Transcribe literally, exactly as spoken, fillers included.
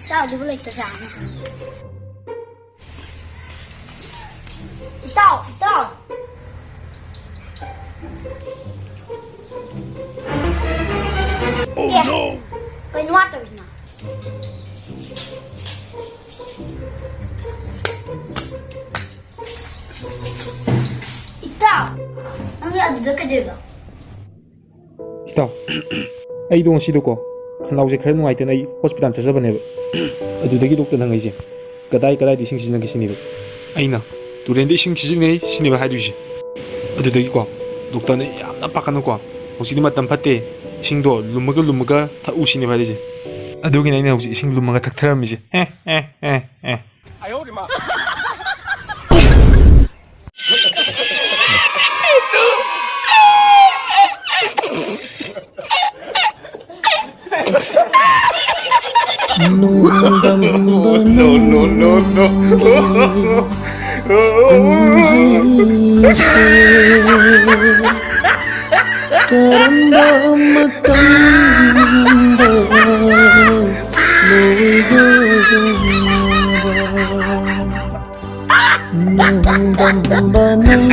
ꯆꯥꯎꯗꯨꯕꯨ ꯂꯩꯇꯖꯥꯠꯅꯤ꯫ ꯏꯇꯥꯎ, ꯏꯇꯥꯎ꯫ Oh, ꯑꯦ, no! ꯀꯩꯅꯣ ꯋꯥꯠꯇꯧꯔꯤꯁꯤꯅ? ꯏꯇꯥꯎ, ꯅꯪꯗꯤ ꯑꯗꯨꯗ ꯀꯩꯗꯧꯔꯤꯕ? ꯏꯇꯥꯎ, ꯑꯩꯗꯣ ꯉꯁꯤꯗꯣꯀꯣ, ꯈꯅꯥꯎꯁꯦ ꯈꯔ ꯅꯨꯡꯉꯥꯏꯇꯅ ꯑꯩ ꯍꯣꯁꯄꯤꯇꯥꯜ ꯆꯠꯆꯕꯅꯦꯕ꯫ ꯑꯗꯨꯗꯒꯤ ꯗꯣꯛꯇꯔꯅ ꯍꯪꯉꯛꯏꯁꯦ, "ꯀꯗꯥꯏ ꯀꯗꯥꯏꯗ ꯏꯁꯤꯡ ꯁꯤꯖꯤꯟꯅꯒꯦ?" ꯁꯤꯅꯦꯕ꯫ ꯑꯩꯅ, "ꯇꯨꯔꯦꯟꯗ ꯏꯁꯤꯡ ꯁꯤꯖꯤꯟꯅꯩ" ꯁꯤꯅꯦꯕ ꯍꯥꯏꯗꯣꯏꯁꯦ꯫ ꯑꯗꯨꯗꯒꯤꯀꯣ, ꯗꯣꯛꯇꯔꯅ, "ꯌꯥꯝꯅ ꯄꯥꯈꯠꯅꯨꯀꯣ, ꯍꯧꯖꯤꯛꯇꯤ ꯃꯇꯝ ꯐꯠꯇꯦ, ꯏꯁꯤꯡꯗꯣ ꯂꯨꯝꯃꯒ ꯂꯨꯝꯃꯒ ꯊꯛꯎ" ꯁꯤꯅꯦꯕ ꯍꯥꯏꯔꯤꯁꯦ꯫ ꯑꯗꯨꯒꯤꯅꯦ ꯑꯩꯅ ꯍꯧꯖꯤꯛ ꯏꯁꯤꯡ ꯂꯨꯝꯃꯒ ꯊꯛꯊꯔꯝꯃꯤꯁꯦ꯫ ꯑꯦ, ꯑꯦ, ꯑꯦ, ꯑꯦ꯫ No, no, no, no. Kung hise karamba